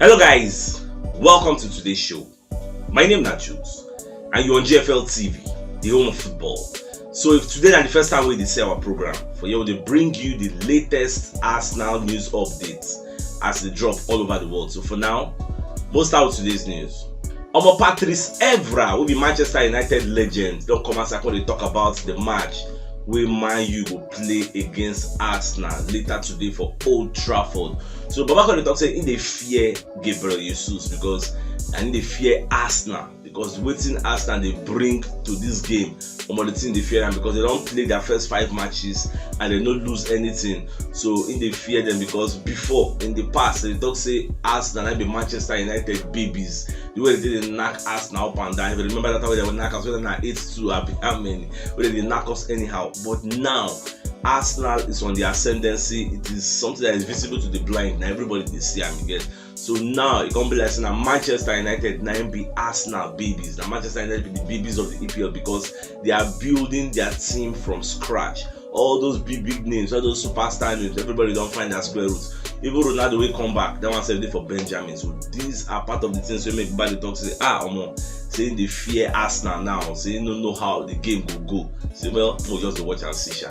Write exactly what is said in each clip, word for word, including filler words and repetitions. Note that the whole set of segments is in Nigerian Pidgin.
Hello guys, welcome to today's show. My name na Jules and you're on G F L T V, the home of football. So if today na the first time we dey see our program, for here we dey bring you the latest Arsenal news updates as they drop all over the world. So for now, we'll start with today's news. Omo, Patrice Evra, who be Manchester United legend, don come outside come dey talk about the match wey Man U go play against Arsenal later today for Old Trafford. So Baba come dey talk say he dey fear Gabriel Jesus because and he dey fear Arsenal because wetin Arsenal dey bring to this game, omo, the thing dey fear am because they don play their first five matches and they no lose anything. So he dey fear them because before, in the past, they talk say Arsenal na be Manchester United babies. The way they dey knock Arsenal up and down. If you remember that time wey they were knock us, whether na eight two abi how many, wey they dey knock us anyhow. But now, Arsenal is on the ascendancy. It is something that is visible to the blind. Now everybody dey see am again. So now e come be like say na Manchester United na im be Arsenal babies. Na Manchester United be the babies of the E P L because they are building their team from scratch. All those big big names, all those superstar names, everybody don find their square roots. Even Ronaldo wey come back, that one sef dey for Benjamin. So these are part of the things wey make Baba dey talk say, ah, omo, say they fear Arsenal now. Say no know how the game go go. Say, well, we'll just dey watch and see, sha.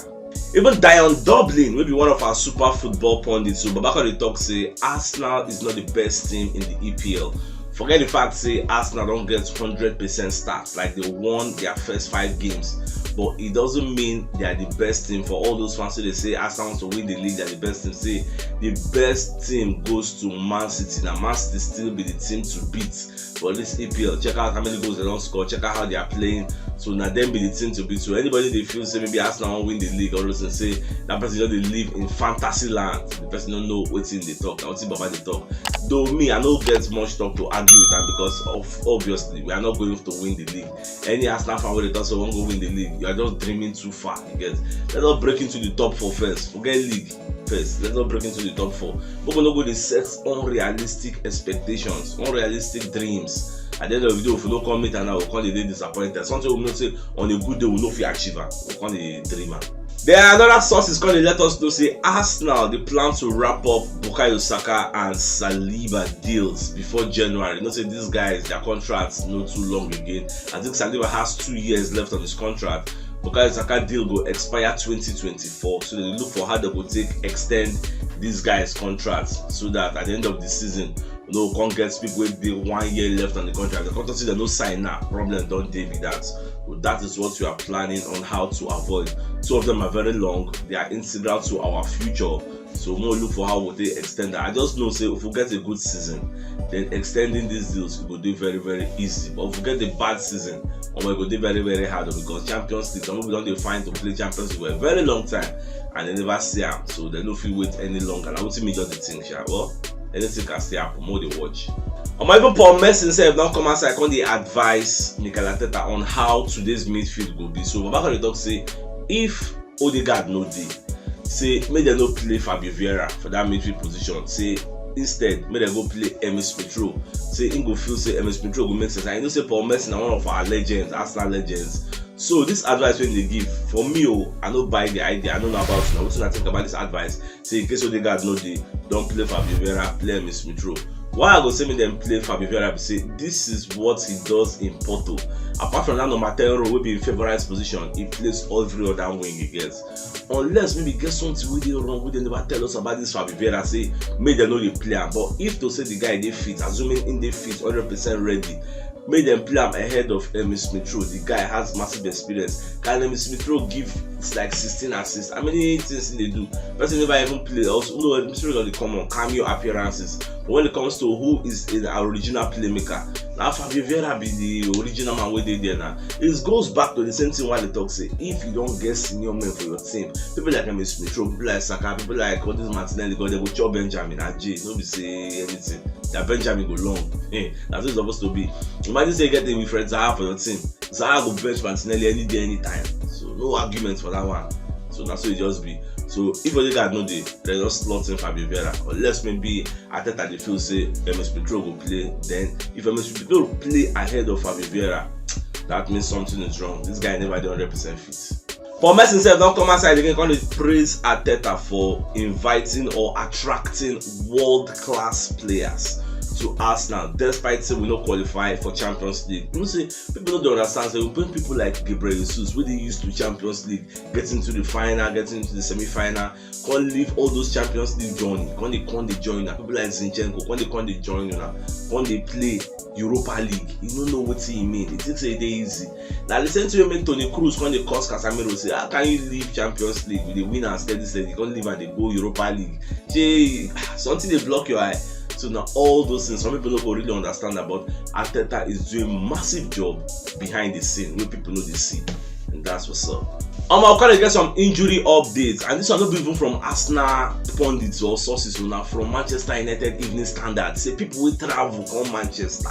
Even Dion Dublin, wey be one of our super football pundits, so Baba come dey talk say Arsenal is not the best team in the E P L. Forget the fact say Arsenal don get hundred percent start, like they won their first five games, but it doesn't mean they are the best team. For all those fans who dey say Arsenal wants to win the league, they are the best team, say the best team goes to Man City. Now Man City still be the team to beat for this E P L. Check out how many goals they don score. Check out how they are playing. So na them be the team to beat. So anybody dey feel say maybe Arsenal wan win the league, all those things, say that person just dey live in fantasy land. The person no know wetin dey talk. Na wetin Baba dey talk. Though me, I no get much talk to argue with am because of, obviously, we are not going to win the league. Any Arsenal fan wey dey talk say we wan go win the league, you are just dreaming too far. You get? Let us break into the top four first. Forget league first. Let us break into the top four. Make we no go dey set unrealistic expectations, unrealistic dreams. At the end of the day, if we no come meet am now, we come dey dey disappointed. Something we know say on a good day we no fit achieve am. We come dey dream am. There are another sources come dey let us know say Arsenal dey plan to wrap up Bukayo Saka and Saliba deals before January. You know say these guys, their contracts no too long again. I think Saliba has two years left on his contract. Bukayo Saka deal go expire twenty twenty-four, so they look for how they go take extend these guys' contracts so that at the end of the season, you know, come get people wey dey one year left on the contract. The contract say they no sign now, problem don dey be that. So that is what we are planning on how to avoid. Two of them are very long, they are integral to our future. So more look for how we take extend that. I just know say if we get a good season, then extending these deals, it go dey very, very easy. But if we get a bad season, omo, e go dey very, very hard because Champions League, some people don dey find to play Champions League for a very long time and they never see am. So they no fit wait any longer. Na wetin me just dey think, sha. Well, anything can still happen. More dey watch. Omo, even Paul Merson sef don come outside come dey advise Mikel Arteta on how today's midfield go be. So Baba come dey talk say if Odegaard no dey, say make dem no play Fabio Vieira for that midfield position. Say instead make dem go play Emil Smith Rowe. Say im go feel say Emil Smith Rowe go make sense. And you know say Paul Merson na one of our legends, Arsenal legends. So this advice wey dey give, for me o, I no buy the idea. I no know about una. Wetin una think about this advice? Say in case Odegaard no dey, don play Fabio Vieira, play Emil Smith Rowe. Why I go say make dem play Fabio Vieira be say this is what he does in Porto. Apart from that number ten role wey be im favourite position, he plays every other wing he gets. Unless maybe get something wey dey wrong wey dem never tell us about this Fabio Vieira, say make dem no dey play am. But if to say the guy dey fit, assuming im dey fit, hundred percent ready, make dem play am ahead of Emil Smith Rowe. The guy has massive experience. Can Emil Smith Rowe give, it's like sixteen assists? How many things he dey do? Person never even play. Also, no, Emil Smith Rowe don dey come on cameo appearances. But when it comes to who is an original playmaker, na Fabio Vieira be the original man wey dey there now. It goes back to the same thing wey I dey talk say if you don get senior men for your team, people like Emil Smith Rowe, people like Saka, people like all these Martinelli, God, they go chop Benjamin, Ajay, no be say anything. That Benjamin go long. Eh, that's what it's supposed to be. Imagine say you get a Wilfried Zaha for your team. Zaha go bench Martinelli any day, anytime. So no argument for that one. So that's what it just be. So if Odegaard no dey, they just slot in Fabio Vieira. Unless maybe Arteta dey feel say Emil Smith Rowe go play. Then if Emil Smith Rowe play ahead of Fabio Vieira, that means something is wrong. This guy never dey hundred percent fit. Paul Merson sef don come outside again come dey praise Arteta for inviting or attracting world class players to Arsenal, despite say we no qualify for Champions League. You know say people no dey understand say when people like Gabriel Jesus, wey dey used to Champions League, getting to the final, getting to the semi-final, come leave all those Champions League journey, come dey come dey join una. People like Zinchenko, come dey come dey join una, come dey play Europa League. You no know wetin e mean. You think say e dey easy? Na the same thing wey make Toni Kroos come dey curse Casemiro say, "How can you leave Champions League? We dey win am steady steady, you come leave and dey go Europa League." Shey something dey block your eye? So na all those things some people no go really understand about. Arteta is doing massive job behind the scene wey people no dey see, and that's what's up. Um, I'll kind of get some injury updates, and this one no be even from Arsenal pundits or sources, una, from Manchester United Evening Standard. Say people wey travel come Manchester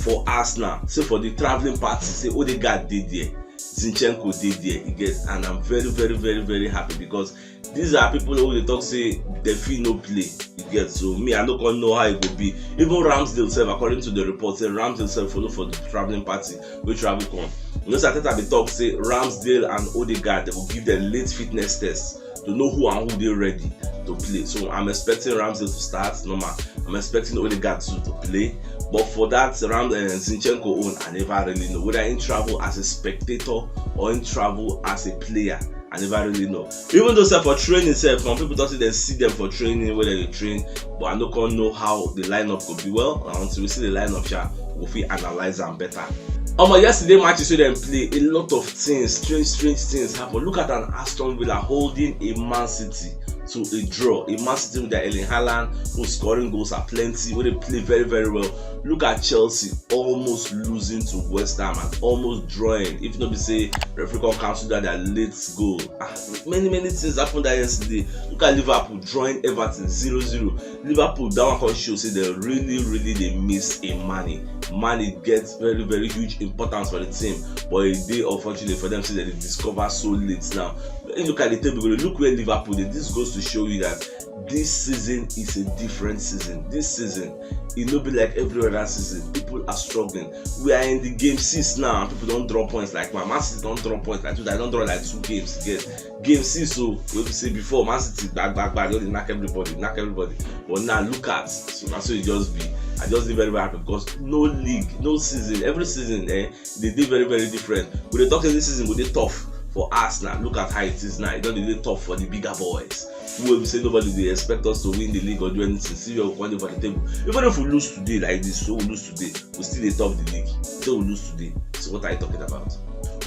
for Arsenal, say for the travelling party, say Odegaard dey there, Zinchenko dey there, you get, and I'm very, very, very, very happy because these are people wey dey talk say dem fit no play, you get. So me, I no come know how e go be. Even Ramsdale sef, according to the report, say Ramsdale sef follow for the travelling party wey travel come. You know say Arteta bin talk say Ramsdale and Odegaard, dem go give dem late fitness test to know who and who dey ready to play. So I'm expecting Ramsdale to start, normal. I'm expecting Odegaard to, to play. But for that Ram, uh, Zinchenko own, I never really know. Whether he travel as a spectator or he travel as a player, I never really know. Even though sef for training sef, some people talk say dem see dem for training, wey dem dey train, but I no come know how the lineup go be. Well, until we see the lineup, sha, we fit analyze am better. Omo, yesterday matches wey dem play, a lot of things, strange, strange things happen. Look at an Aston Villa holding a Man City to a draw. A Man City with their Erling Haaland, who scoring goals are plenty, wey dey play very, very well. Look at Chelsea almost losing to West Ham and almost drawing. If no be say referee come cancel that their late goal. Ah, many, many things happened that yesterday. Look at Liverpool drawing Everton zero zero. Liverpool, that one come show say dem really, really dey miss a Mane. Mane get very, very huge importance for the team, but e dey unfortunate for dem say dem dey discover so late now. When you look at the table, you go dey look where Liverpool dey. This goes to show you that this season is a different season. This season, e no be like every other season. People are struggling. We are in the game six now, and people don draw points like, man, Man City don draw points like two. I don draw like two games again. Game six, so wey be say before, Man City gbag gbag gbag, just dey knack everybody, knack everybody. But now look at, so na so e just be. I just dey very, very happy because no league, no season, every season, eh, dey dey very, very different. We dey talk say this season go dey tough for Arsenal. Look at how it is now. E don dey dey tough for the bigger boys. Who wey be say nobody dey expect us to win the league or do anything. See where we come dey for the table. Even if we lose today like this, so we lose today, we still dey top the league. So we lose today. So what are you talking about?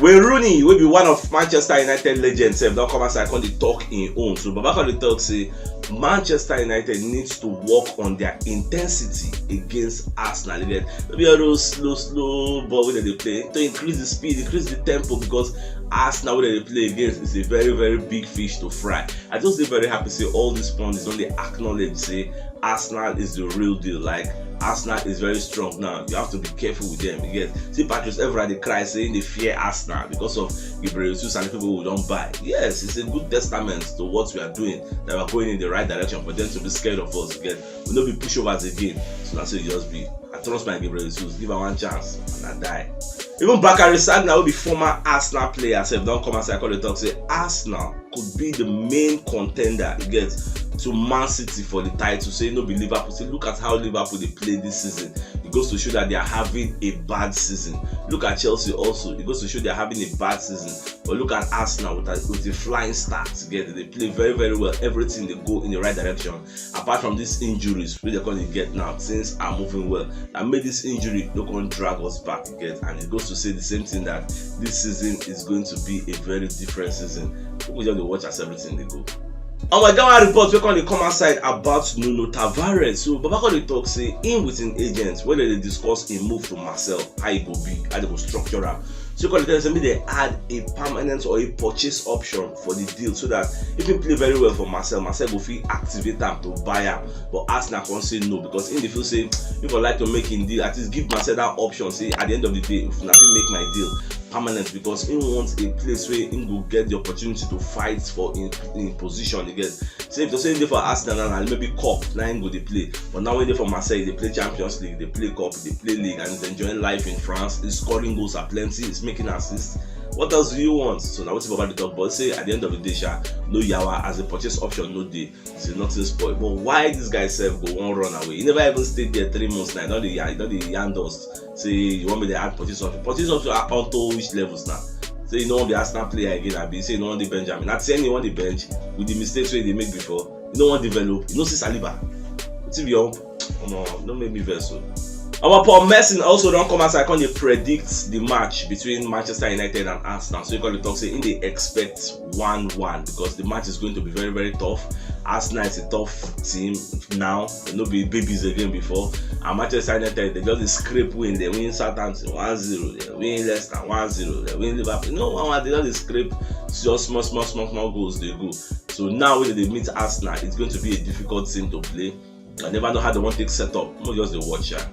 Wayne Rooney, wey be one of Manchester United legends sef, don come outside come dey talk im own. So Baba come dey talk say Manchester United needs to work on their intensity against Arsenal. You get, no be all those slow, slow ball wey dem dey play. To increase the speed, increase the tempo, because Arsenal wey dem dey play against is a very, very big fish to fry. I just dey very happy say all these pundits don dey acknowledge say Arsenal is the real deal. Like, Arsenal is very strong now. You have to be careful with them. You get, see Patrice Evra dey cry say he dey fear Arsenal because of Gabriel Jesus and the people who don't buy. Yes, it's a good testament to what we are doing, that we are going in the right direction for them to be scared of us. You get, we no be pushovers again. So that's what it just be. I trust my Gabriel Jesus. Give her one chance and I die. Even Bacary Sagna, wey be former Arsenal player, sef don come outside come dey talk say Arsenal could be the main contender, you get, to Man City for the title. Say no be Liverpool. Say look at how Liverpool dey play this season. It goes to show that they are having a bad season. Look at Chelsea also. It goes to show they are having a bad season. But look at Arsenal with a, with a flying start. You get, they play very, very well. Everything dey go in the right direction. Apart from these injuries wey dem come dey get now, things are moving well. And make this injury no come drag us back again. And it goes to say the same thing, that this season is going to be a very different season. People just dey watch as everything dey go. And we get one report wey come dey come outside about Nuno Tavares. So Baba come dey talk say him with him agents, wey dem dey discuss him move to Marseille, how e go be, how dem go structure am. So come dey tell them say make dem add a permanent or a purchase option for the deal, so that if he play very well for Marseille, Marseille go fit activate am to buy am. But Arsenal come say no, because him dey feel say he go like to make him deal, at least give Marseille that option. Say at the end of the day, if una fit make my deal permanent, because he wants a place where he go get the opportunity to fight for in, in position again. Say if to say he dey for Arsenal now, na maybe cup na him go dey play. But now when he dey for Marseille, he dey play Champions League, dey play cup, dey play league, and he's enjoying life in France. He's scoring goals are plenty, he's making assists. What else do you want? So now what's about the talk? But say at the end of the day, sha, no yawa, as a purchase option, no day. Say nothing spoil. But why this guy self go one run away? He never even stayed there three months now. Not the yarn, not the yarn dust. Say you want me to add purchase option. Purchase option are onto which levels now? Say you know the Arsenal player again, I be say you know the Benjamin. Not say anyone the bench with the mistakes wey they make before. You know one develop. You know see Saliba. It's be up. Come on, don't make me vex. So. Our Paul Merson also don't come as I can predict the match between Manchester United and Arsenal. So you can talk say in they expect one one because the match is going to be very, very tough. Arsenal is a tough team now. They no be babies again before. And Manchester United, they just dey scrape win. They win Southampton one zero. They win Leicester one zero. They win Liverpool. No one, they just dey scrape just small, small, small, small goals they go. So now when they meet Arsenal, it's going to be a difficult team to play. I never know how they want to set up. We'll just dey watch. Yeah.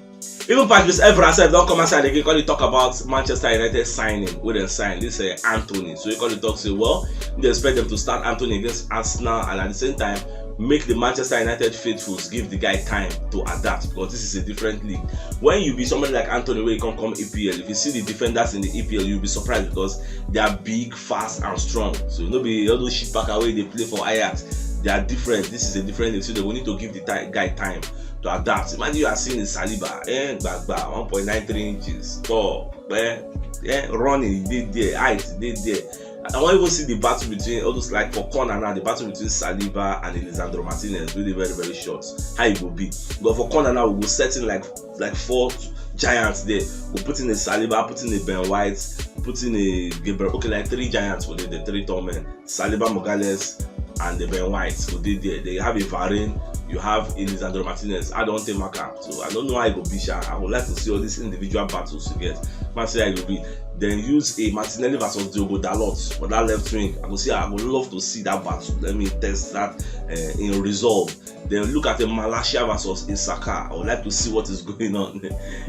Even Patrice Evra sef don come outside again, come dey talk about Manchester United signing wey dem sign, this uh, Antony. So he come dey talk say, well, they expect them to start Antony against Arsenal, and at the same time, make the Manchester United faithfuls give the guy time to adapt because this is a different league. When you be somebody like Antony, where you come come E P L, if you see the defenders in the E P L, you'll be surprised because they are big, fast, and strong. So you know, be all those shit back away they play for Ajax. They are different. This is a different league, so they will need to give the ti- guy time to adapt. Imagine you are seeing Saliba, eh, gbagba, one point nine three inches tall, eh, eh, running, he dey there, height, he dey there. I wan even see the battle between all those, like, for corner now, the battle between Saliba and Lisandro Martinez, really very, very short. How it go be? But for corner now, we go setting like like four giants there. We put in a Saliba, put in a Ben White, put in a Gabriel. Okay, like three giants for the, the three tall men. Saliba, Magalhaes, and the Ben White go dey there. They have a Varane, you have Lisandro Martinez. I don't think Maka. So I don't know how it go be, sha. I would like to see all these individual battles to get. Man say I go be. Then use a Martinelli versus Diogo Dalot for that left wing. I go see. I would love to see that battle. Let me test that uh, in resolve. Then look at the Malacia versus Isaka. I would like to see what is going on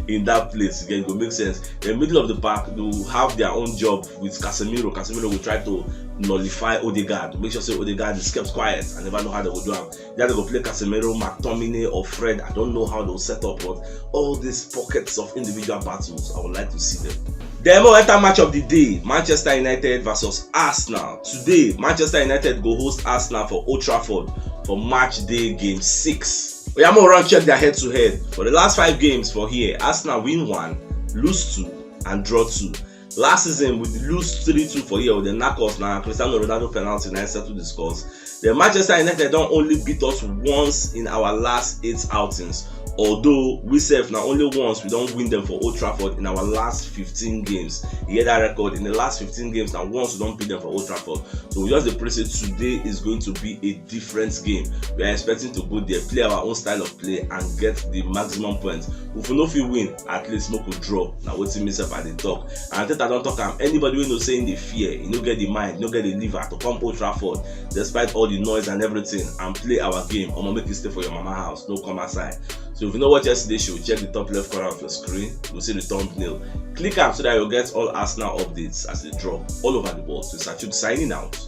in that place. Again, it go make sense. The middle of the park, they will have their own job with Casemiro. Casemiro will try to nullify Odegaard, make sure say Odegaard is kept quiet. I never know how they will do am. They go play Casemiro, McTominay, or Fred. I don't know how they'll set up, but all these pockets of individual battles, I would like to see them. Then we enter match of the day. Manchester United versus Arsenal. Today, Manchester United go host Arsenal for Old Trafford for match day game six. Oya, mo run check their head to head. For the last five games for here, Arsenal win one, lose two, and draw two. Last season, we lose three two for here with the knackouts now. Cristiano Ronaldo penalty, now settle the scores. The Manchester United don't only beat us once in our last eight outings. Although we sef na only once we don't win them for Old Trafford in our last fifteen games. You hear that record? In the last fifteen games, now once we don't beat them for Old Trafford. So we just dey pray say today is going to be a different game. We are expecting to go there, play our own style of play, and get the maximum points. If we no fit win, at least make we draw. Now wetin me sef I dey talk. And Arteta don talk am. Anybody wey know say in the fear, you no get the mind, you no get the liver to come Old Trafford, despite all the noise and everything, and play our game, I'ma make you stay for your mama house. No come outside. So if you know what yesterday show, check the top left corner of your screen. You see the thumbnail. Click am so that you'll get all Arsenal updates as they drop all over the world. So Sachuk signing out.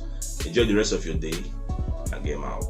Enjoy the rest of your day and game out.